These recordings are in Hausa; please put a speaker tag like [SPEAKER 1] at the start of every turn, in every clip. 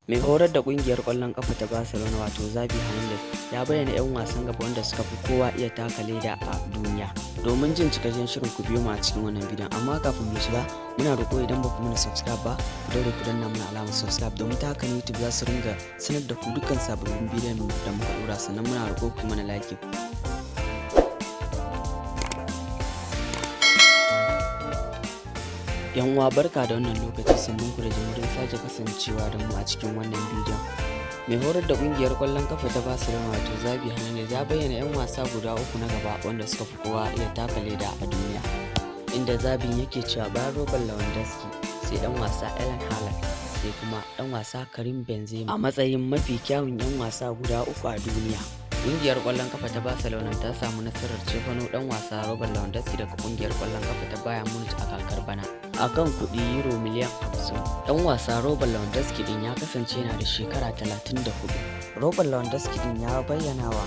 [SPEAKER 1] Mai horar da kungiyar kwallon kafa ta Barcelona, wato Xavi Hernandez, ya bayyana 'yan wasan gaba wanda suka fi kowa iya taka leda a duniya. Domin jin cikakken shirin, ku biyo mu a cikin wannan bidiyon. Amma kafin mu shiga, muna roƙo idan ba ku mana subscribe ba, ku daure ku danna mana alamar subscribe, domin ta haka ne YouTube za su ringa sanar da ku dukkan sababbin bidiyon da muka dora. Sannan muna roƙo ku mana like. Yan uwa, barka da wannan lokaci, sannan ku da jimurin sake kasancewa da mu a cikin wannan bidiyon. Mai horar da kungiyar kwallon kafa ta Barcelona, wato Xavi Hernandez, ya bayyana 'yan wasa guda uku na gaba wanda suka fi kowa iya taka leda a duniya. Inda Xavi yake cewa bayan Robert Lewandowski, sai dan wasa Erling Haaland, sai kuma dan wasa Karim Benzema a matsayin mafi kyawun 'yan wasa guda uku a duniya. Kungiyar kwallon kafa ta Barcelona ta samu nasarar cefano dan wasa Robert Lewandowski daga kungiyar kwallon kafa ta Bayern Munich a kakar bana akan kuɗi euro miliyan 50. Dan wasa Robert Lewandowski din ya kasance yana da shekara 34. Robert Lewandowski din ya bayyana wa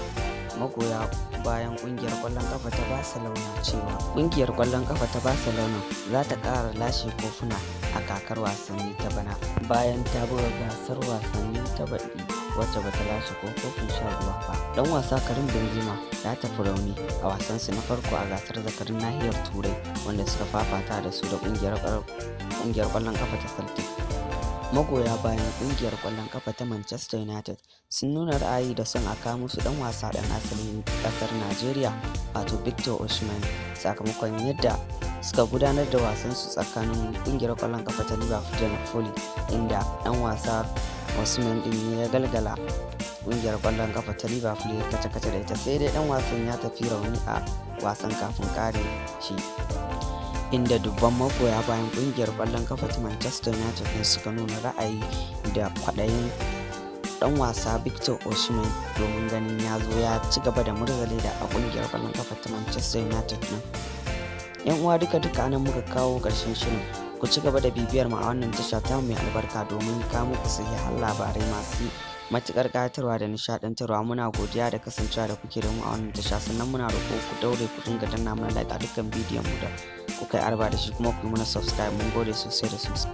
[SPEAKER 1] magoya bayan kungiyar kwallon kafa ta Barcelona cewa kungiyar kwallon kafa ta Barcelona za ta ƙara lashe kofuna a kakar wasanni ta bana, bayan ta buga gasar wasanni ta baɗi wacce bata lashe ko kofin shan ruwa ba. Dan wasa Karim Benzema ya tafi rauni a wasansu na farko a gasar zakarun nahiyar Turai wanda suka fafata da su da kungiyar kwallon kafa ta Celtic. Magoya bayan kungiyar kwallon kafa ta Manchester United sun nuna ra'ayi da son a kawo musu dan wasa dan asalin kasar Najeriya, wato Victor Osimhen, sakamakon yadda suka gudanar da wasansu tsakanin kungiyar kwallon kafa ta Liverpool da Napoli, inda dan wasa Osimhen din ya galgala kungiyar kwallon kafa ta Liverpool ya kace-kace da ita. Sai dai dan wasan ya tafi rauni a wasan kafin kare shi, inda dubban magoya bayan kungiyar kwallon kafa ta Manchester United din suka nuna ra'ayi da kwaɗayin dan wasa Victor Osimhen domin ganin ya zo ya ci gaba da murza leda a kungiyar kwallon kafa ta Manchester United din. Yan uwa, duka duka anan muka kawo ƙarshen shirin. Ku ci gaba da bibiyar mu a wannan tasha ta mai albarka domin kawo muku sahihan labarai masu matuƙar ƙayatarwa da nishaɗantarwa. Muna godiya da kasancewa da kuke da mu a wannan tasha. Sannan muna roƙo ku daure ku dinga danna mana like a dukkan bidiyon mu da kuka yi arba da shi, kuma ku yi mana subscribe. Mun gode sosai da sosai.